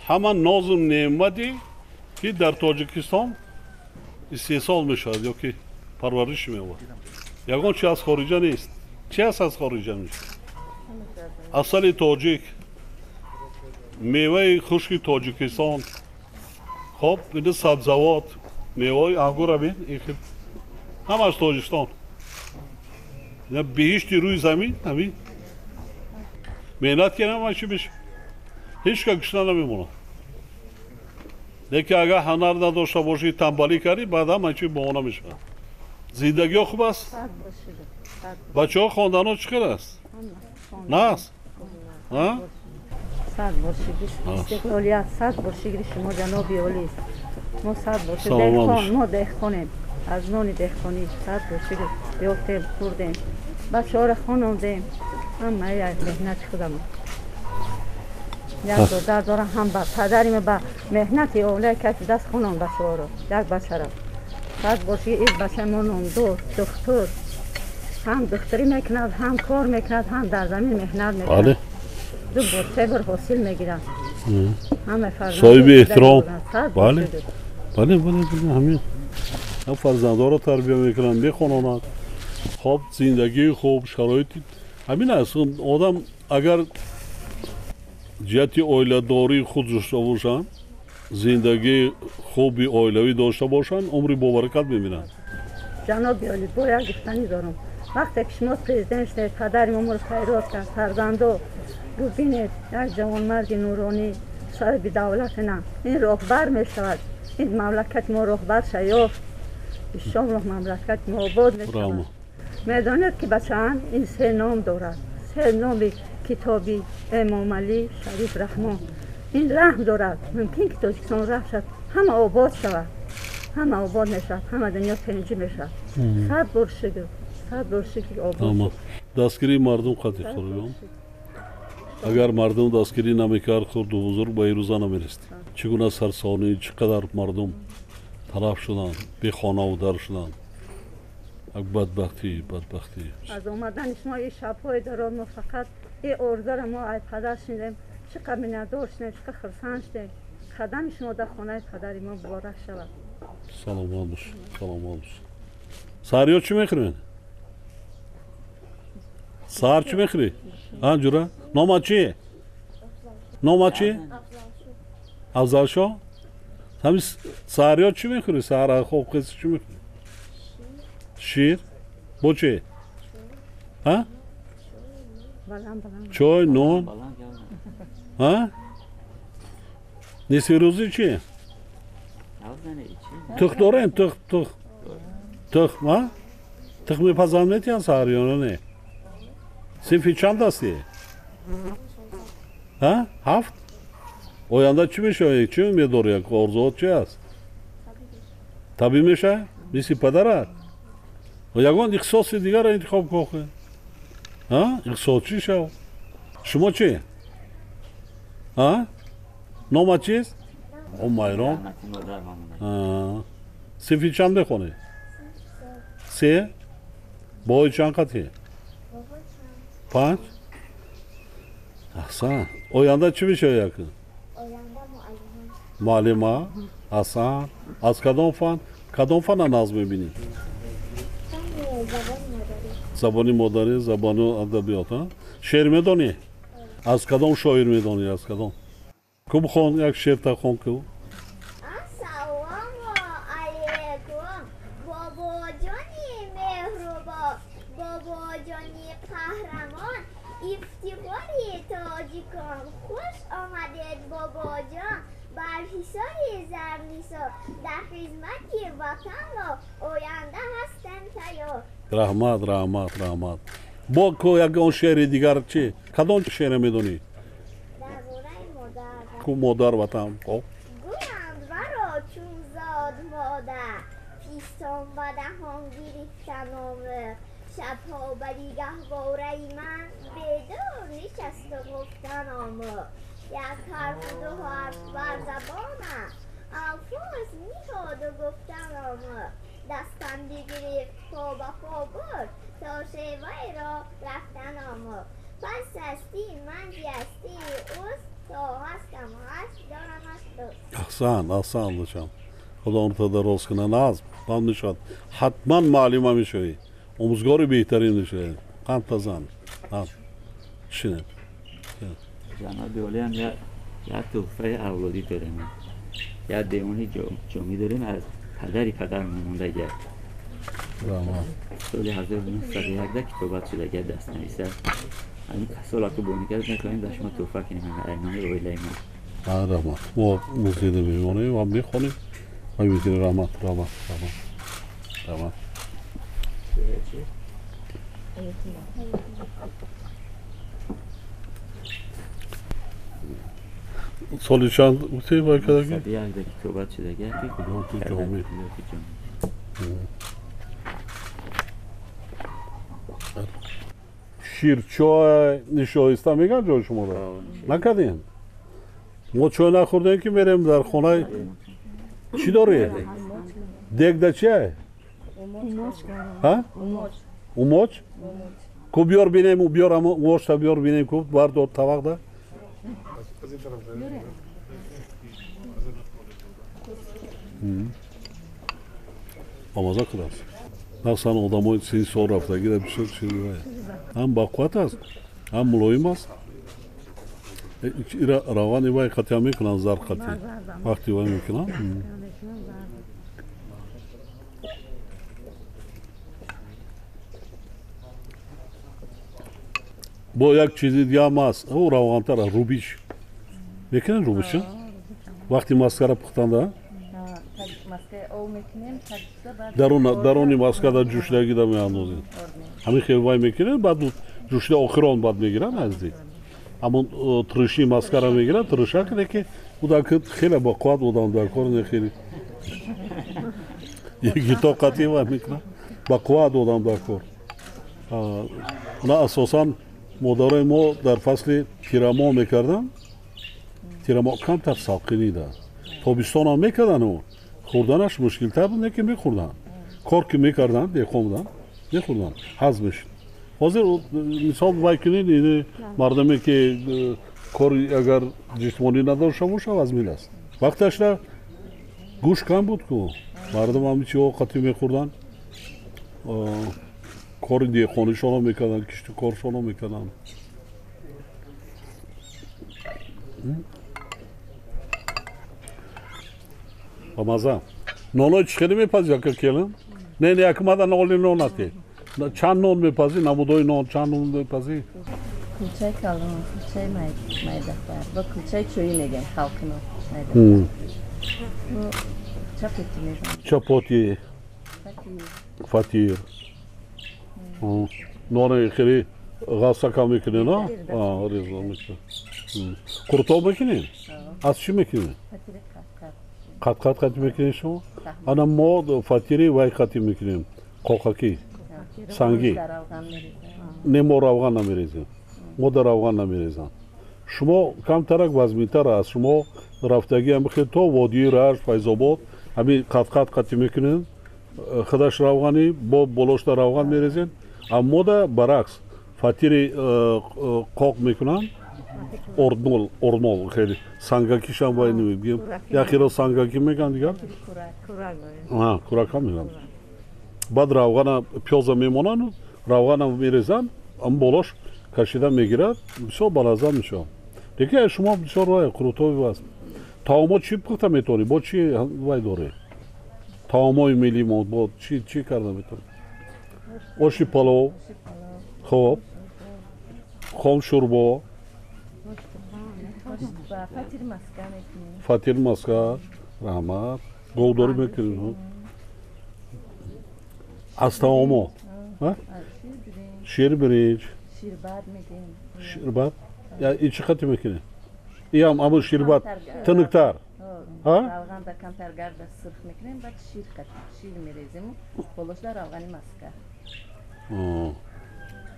Ҳама нозу неъмате ки дар Тоҷикистон истеҳсол мешавад ё ки парвариш меёбад. Ягон чи аз хориҷа нест. Чи аст аз хориҷа мешавад? Асали тоҷик, меваи хушки Тоҷикистон, хоб ин сабзавот, меваи ангура бин, ҳамаш Тоҷикистон. Биҳишти рӯи замин ҳамин. Меҳнат кунам ҳама чи мешавад. Ҳеҷ ка гушна намемонад. Лекин агар ҳунар надошта бошӣ, танбалӣ кардӣ, баъд ҳама чи баҳона мешавад. Зиндагиҳо хуб аст? Бачаҳо хонданҳо чӣ хел аст? Нааст? Сад бор шукр, истиқлолият, сад бор шукри шумо, ҷаноби олӣ. Мо сад бор шукр, деҳқон, мо деҳқонем, аз нони деҳқонӣ сад бор шукр ёфтем, хӯрдем, бачаҳоро хонондем, ҳамаи аз меҳнати худамон. Як додар дорам, ҳам ба падари ма ба меҳнати оилаи кафи даст хонам бачаҳоро, як бачаро. Сад бор шукр, ин бачаи мо номдор, духтур, ҳам духтурӣ мекунад, ҳам кор мекунад, ҳам дар замин меҳнат мекунад. Ду бор, се бор ҳосил мегиранд. Ҳама фарзандон соҳиби эҳтиром. Бале, бале, бале, ҳамин. Ҳам фарзандҳоро тарбия мекунанд, мехононанд. Хоб, зиндагии хуб, шароити ҳамин аст. Одам агар ҷиҳати оиладории худ дошта бошанд, зиндагии хуби оилавӣ дошта бошанд, умри бобаракат мебинанд. Ҷаноби олӣ, бо як гуфтанӣ дорам. Вақте ки шумо президент шудед, падари мо моро файрод кард, фарзандо бубинед, як ҷавонмарди нуронӣ, соҳиби давлат на, ин роҳбар мешавад, ин мамлакати мо роҳбар шаёфт, иншоаллоҳ мамлакати мо обод мешавад. Медонед ки бачаам ин се ном дорад, се номи китоби Эмомалӣ Шариф Раҳмон. Ин раҳм дорад, мумкин ки Тоҷикистон раҳм шавад, ҳама обод шавад, ҳама обод мешавад, ҳама дунё тинҷӣ мешавад. Сад бор шукр, сад бор шукр обод. Дастгирии мардум қатъи хӯргон. Агар мардум дастгирӣ намекард, хурду бузург ба ирӯза намерасид. Чӣ гуна сарсонӣ, чӣ қадар мардум талаф шуданд, бехонаву дар шуданд. Як бадбахтӣ, бадбахтӣ. Аз омадани шумо ин шабҳои дароз мо фақат ин орзуро мо аз падар шунидем, чӣ қадр миннатдор шудем, чӣ қадр хурсанд шудем. Қадами шумо дар хонаи падари мо муборак шавад. Саломат бош, саломат бош. Саҳариё чӣ мехӯред? Саҳар чӣ мехӯрӣ? А, ҷура? Номат чи? Номат чи? Афзалшо? Ҳамин саҳариё чӣ мехӯрӣ? Саҳар хоб хеси чӣ мехӯрӣ? Шир? Бо чӣ? А? Чой, нон? А? Нисфи рӯзӣ чӣ? Тухм дорем? Тухм, тухм. Тухм, а? Тухм мепазанд метиҳанд саҳариё не? Синфи чанд ҳастӣ? А? Ҳафт? Оянда чӣ мешавӣ? Чӣ умед дорӣ? Орзуот чи аст? Табиб мешавӣ? Мисли падарат? Ягон ихтисоси дигарро интихоб кун. А? Иқтисодчӣ шав. Шумо чӣ? А? Номат чист? Ҳумайрон. Синфи чанд мехонӣ? Се? Баҳои чанд қатъӣ? Панҷ? Аҳсан. Оянда чӣ мешавӣ якн? Муаллима. Аҳсан. Аз кадом фан? Кадом фанна нағз мебинӣ? Забони модарӣ, забону адабиёт. Шеър медонӣ? Аз кадом шоир медонӣ? Аз кадом? Ку бихон, як шеър хон ку. Ассалому алайкум, бобоҷони меҳрубон, бобоҷони қаҳрамон, ифтихори тоҷикон. Хуш омадед, бобоҷон, бар ҳисори зарнисор, дар хизмати ватанро оянда ҳастем тайёр. Раҳмат, раҳмат, раҳмат. Бо ку ягон шеъри дигар чӣ? Кадом шеъре медонӣ? Дар бораи модар. Ку модар ватан. Хоб. Гӯянд варо чун зод модар, пистон ба даҳон гирифта номиқ, шабҳо ба гаҳвораи ман бедор нишасту гуфтан омӯхт. Як ҳарфу ду ҳарф бар забонам, алфоз ниҳоду гуфтан омӯхт. Дастам бигирифт, по ба по бурд, то шеваеро рафтан омӯхт. Пас ҳастии ман зи ҳастии ӯст, то ҳастам ҳаст дорам. Аҳсан, аҳсан бошам. Худо умрта дароз кунад. Назм ҳам мешавад. Ҳатман муаллима мешавӣ. Омӯзгори беҳтарин мешавӣ. Қандта зан. Шинед. Ҷаноби олиам як туҳфаи авлодӣ дорем. Як девони ҷомӣ дорем аз падари падармон мондагия. Соли 1901 китобат шудагия дастнависа. Ҳамин касолату боникард мехоҳем дар шумо туҳфа кунем номи оилаи мо. Раҳмат. Мо музейда мемонем ва мехонем ва мегирем. Раҳмат, раҳмат, раҳмат, раҳмат. Соли чанд гуфтӣ вай кардаги? 101 китобат шудагия. Ҷомӣ. Ширчой нишоиста мегӯянд ҷои шуморо? Накардем? Мо чой нахӯрдем ки мерем дар хонаи чӣ дорӣ? Дегда чия? Умоч? Ку биёр бинем, биёр умочта биёр бинем, ку бардор тавақда. Омоза кудааст. Махсусан одамои сини сол рафтагида бисёр чизи вай. Ҳам бақувват аст, ҳам мулоим аст. Ира равғани вай қатъия мекунанд, зар қатъи. Вақти вай мекунанд. Бо як чизи дига ҳам аст. Ӯ равғантар аст, рубиш. Мекунед рубиша? Вақти маскара пухтанда? Даруни маскада ҷӯшидагида меандозед. Ҳамин хел вай мекунед, баъд ҷӯшида охирон баъд мегиранд наздик. Ҳамон тириши маскара мегиранд, тиришак лекин ӯ хеле бо қувват одам дар кор не хеле. Гито қатъи вай мекунад. Ба қувват одам дар кор. На асосан модарои мо дар фасли тирамоҳ мекарданд. Тирамоҳ камтар салқинӣ да. Тобистонам мекарданд ӯ. Хӯрданаш мушкилтар буд, лекин мехӯрданд. Кор ки мекарданд, деҳқон буданд, мехӯрданд, ҳазм мешуд. Ҳозир мисол вай кунед, ин мардуме ки кори агар ҷисмонӣ надошта бошад, вазмин аст. Вақташда гӯшт кам буд ку. Мардум ҳамин чиҳо қатъӣ мехӯрданд. Кори деҳқонишонро мекарданд, кишту коршонро мекарданд. Ба маза. Нонои чӣ хеле мепазӣ ака келин? Не, не, якмада ноли нон ате. Чанд нон мепазӣ? Намудои нон чанд нон мепазӣ? Кулчаи калон, кулчаи майдахӯр, бо кулчаи чоӣ мегӯям халқи мо. Майдахӯр. Чапоти мегӯям. Чапоти. Фатир. Нони хеле ғафсака мекунед, на? Реза мекунед. Қуртоб мекунед? Аз чӣ мекунед? Қат-қат қатӣ мекунед шумо? Ана мо фатири вай қатӣ мекунем. Қоқакӣ, сангӣ. Не, мо равған намерезем. Мо дар равған намерезам. Шумо камтарак вазминтар аст. Шумо рафтагӣ ҳам хел то водии Рашт, Файзобод ҳамин қат-қат қатӣ мекунед. Худаш равғанӣ, бо болошта равған мерезед. Аммо да баръакс фатири қоқ мекунанд. Ордмол, ормол хеле сангакишам вай намегӯем. Якеро сангакӣ мегӯянд дигар? Курака мегӯянд. Баъд равғана пиёза мемонанд, равғана мерезанд, ам болош кашида мегирад, бисёр балаззат мешавад. Лекин шумо бисёр вай қурутови аст. Таомҳо чӣ пухта метавонӣ? Бо чӣ вай дорӣ? Таомҳои миллии мо бо чӣ карда метавонӣ? Оши палов, хоб, хом шӯрбо, фатир маска, раҳмат, говдорӣ мекунем. Аз таомҳо шир биринҷ, ширбат, ин чӣ қатӣ мекунем? Иам ҳамон ширбат тунуктар. Равғанда камтар гарда сурх мекунем, баъд шир шир мерезем, болошда равғани маска.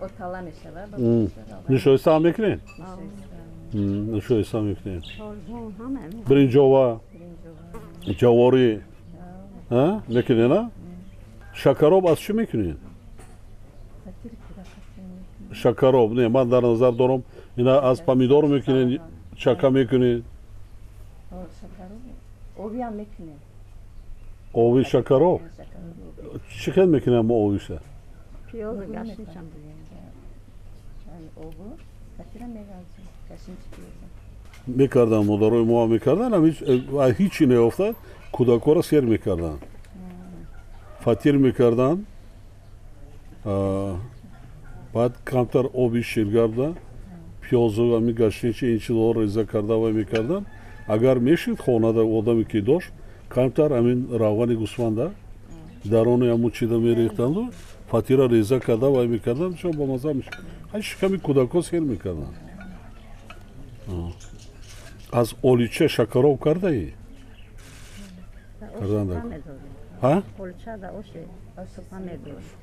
Отала мешавад. Нишоиста ҳам мекунед? Нишоиста мекунед. Биринҷова, ҷаворӣ мекунед, а? Шакароб аз чӣ мекунед? Шакароб, не, ман дар назар дорам, ина аз помидор мекунед, чака мекунед. Оби ҳам мекунем. Оби шакароб? Чӣ хел мекунем мо обиша? Пиёзу гашничам. Обу фатира меғалчем, гашничи пиёза. Мекардан, модарои мо мекардан, ҳичи неёфта кӯдакҳоро сер мекардан. Фатир мекардан, баъд камтар оби ширгарда, пиёзу ами гашничи ин чизҳоро реза карда вай мекардан. Агар мешид хонада одаме ки дошт, камтар ҳамин равғани гӯсфанда дарони ҳамун чида мерехтанду фатира реза карда вай мекардан, бисёр бомазза мешуд. Шиками кӯдакҳо сер мекарданд. Аз олича шакароб кардаи?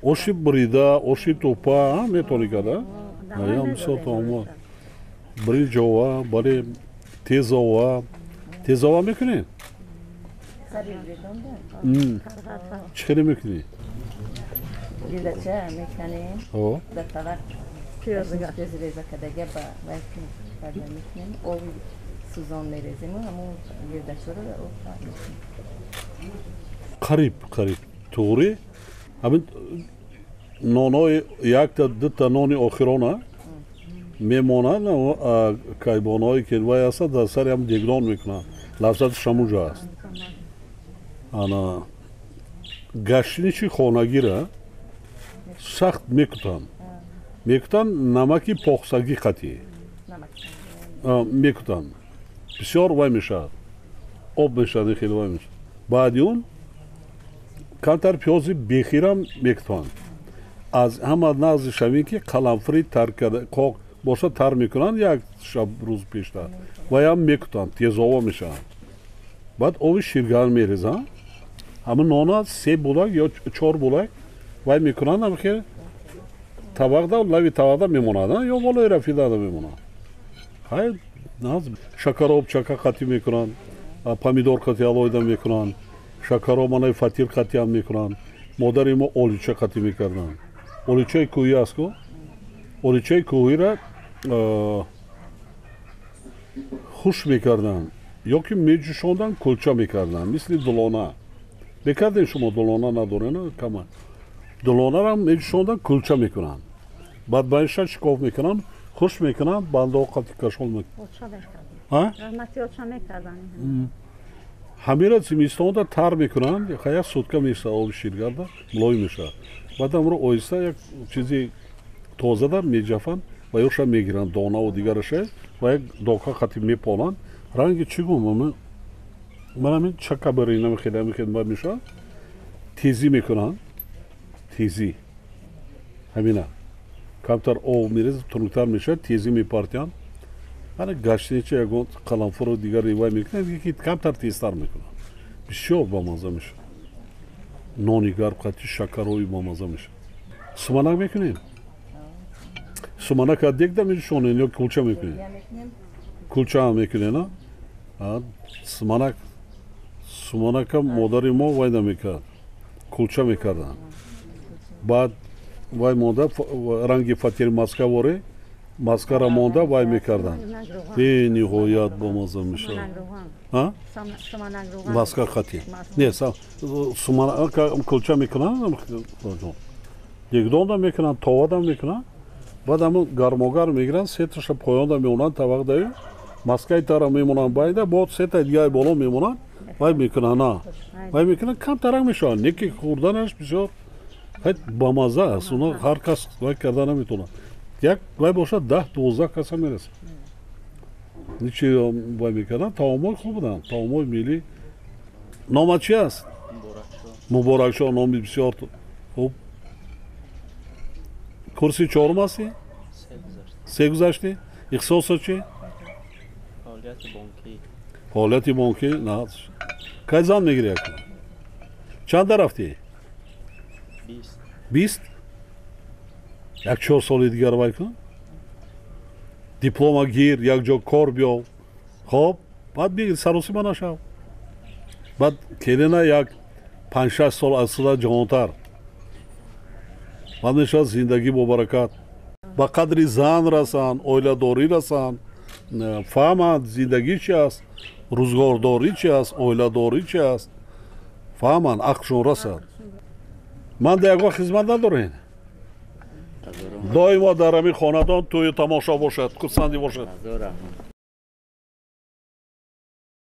Оши бурида, оши тӯпа метавонӣ карда? Бисёр таомҳо. Биринҷова, бале, тезова. Тезова мекунед? Чӣ хеле мекунӣ? Гирдача мекунем. Дар тавақ пиёз реза кардага ба вай карда мекунем. Оби сӯзон мерезему ҳамун гирдачаро дар об мекунем. Қариб, қариб. Туғри ҳамин нонои якта дута нони охирона мемонад, кайбонҳое ки вай ҳастад дар сари ҳам дегдон мекунанд. Лаззаташ ҳамунҷо аст. Ана гаштиничи хонагира сахт мекутанд. Мекутанд намаки похсагӣ қатӣ. Мекутанд. Бисёр вай мешавад. Об мешавад, хеле вай мешавад. Баъди он камтар пиёзи бехирам мекутанд. Аз ҳама нағзиш ҳамин ки қаламфури тар карда қоқ бошад тар мекунанд як шаб рӯз пештар. Ваям мекутанд, тезова мешаванд. Баъд оби ширгарм мерезанд. Ҳамин нона се булак ё чор булак вай мекунанд, ҳамхел табақда лави табақда мемонад, ё болои рафидада мемонад. Хай шакароб чака қатӣ мекунанд, помидор қатӣ алоҳида мекунанд, шакароб манаи фатир қатиам мекунанд. Модари мо олича қатӣ мекарданд. Оличаи кӯҳӣ аст ку? Оличаи кӯҳира хуш мекарданд ё ки меҷӯшонданд, кулча мекарданд, мисли дулона. Мекардем шумо дулона надорена кама. Дулонарам меҷӯшонданд, кулча мекунанд. Баъд байниша шикоф мекунанд, хуш мекунанд, бандо қати кашол мекунанд. Ҳамира зимистонда тар мекунанд, як сутка мешавад оби ширгарда, мулоим мешавад. Баъд амро оҳиста як чизи тозада меҷафанд ва ёша мегиранд, донаву дигараша ва як дока қати меполанд. Ранги чӣ гум? Ман ҳамин чака баринам хеле хеле мешавад. Тезӣ мекунанд, тезӣ. Ҳамина. Камтар об мерезад, тунуктар мешавад, тезӣ мепартиянд. Ана гаштинича ягон қаламфуру дигар ривай мекунанд, ки камтар тезтар мекунанд. Бисёр бамазза мешавад. Нони гарм қати шакарои бамазза мешавад. Суманак мекунем? Суманак аз дегда меҷӯшонед ё кулча мекунед? Кулча мекунед, а? Суманак суманака модари мо вай намекард, кулча мекарданд. Баъд вай монда ранги фатири маска воре, маскара монда вай мекарданд. Бениҳоят бомазза мешавад. Маска қатӣ. Не, суманак кулча мекунанд, дегдонда мекунанд, товада мекунанд. Баъд ҳамун гармогарм мегиранд, сеташа поёнда мемонанд тавақдаю, маскаи тара мемонанд байда, бо сетаи дигаи боло мемонанд, вай мекунанд, на. Вай мекунанд, камтарак мешаванд. Не ки хӯрданаш бисёр бамазза аст, уна ҳар кас вай карда наметавонад. Як вай бошад 10-12 каса мерасад. Ничи вай мекарданд, таомҳои хуб буданд, таомҳои миллӣ. Номат чи аст? Муборакшо, номи бисёр хуб. Курси чорум ҳастӣ? Се гузаштӣ? Ихтисосат чи? Фаъолияти бонкӣ. Фаъолияти бонкӣ? На. Кай зан мегирӣ акун? Чанда рафтӣ? 20. 20? Як 4 соли дигар вай кун. Диплома гир, як ҷо кор биёв. Хоб, баъд бигир, саросима нашав. Баъд келина як 5-6 сол аз суда ҷавонтар. Баъд мешавад зиндагӣ бо баракат. Ба қадри зан расанд, оиладорӣ расанд, фаҳманд зиндагӣ чи аст, Рӯзгордорӣ чи аст, оиладорӣ чи аст, фаҳманд, ақлшон расад. Ман да ягон хизмат надорен? Доимо дар ҳамин хонадон тӯю тамошо бошад, хурсандӣ бошад.